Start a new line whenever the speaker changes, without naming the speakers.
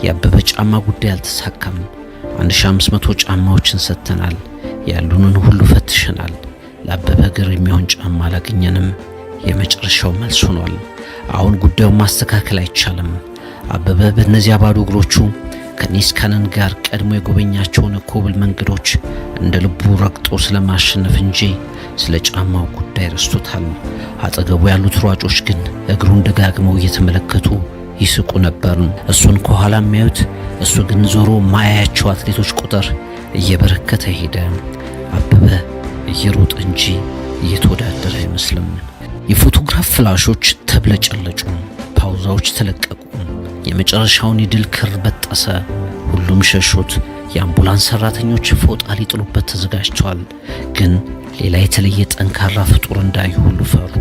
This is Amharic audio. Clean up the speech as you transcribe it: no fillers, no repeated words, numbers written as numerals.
የአበበ ጫማ ጉዳይ አልተሳካም። 1500 ጫማዎችን ሰጥተናል። ያሉንን ሁሉ ፈትሸናል። ለአበበ እግር የሚሆን ጫማ አላገኘንም። የመጨረሻው መልስ ሆኗል። አሁን ጉዳዩን ማስተካከል አይቻልም። አበበ በእነዚያ ባዶ እግሮቹ ከኒስካነን ጋር ቀድሞ የጎበኛቸውን ኮብል መንገዶች እንደ ልቡ ረግጦ ስለማሸነፍ እንጂ ስለ ጫማው ጉዳይ ረስቶታል። አጠገቡ ያሉት ሯጮች ግን እግሩን ደጋግመው እየተመለከቱ ይስቁ ነበር። እሱን ከኋላ የሚያዩት፣ እሱ ግን ዞሮ ማያያቸው አትሌቶች ቁጥር እየበረከተ ሄደ። አበበ እየሮጠ እንጂ እየተወዳደረ አይመስልም። የፎቶግራፍ ፍላሾች ተብለጨለጩ፣ ፓውዛዎች ተለቀቁ። የመጨረሻውን የድል ክር በጠሰ። ሁሉም ሸሹት። የአምቡላንስ ሰራተኞች ፎጣ ሊጥሉበት ተዘጋጅተዋል። ግን ሌላ የተለየ ጠንካራ ፍጡር እንዳዩ ሁሉ ፈሩ።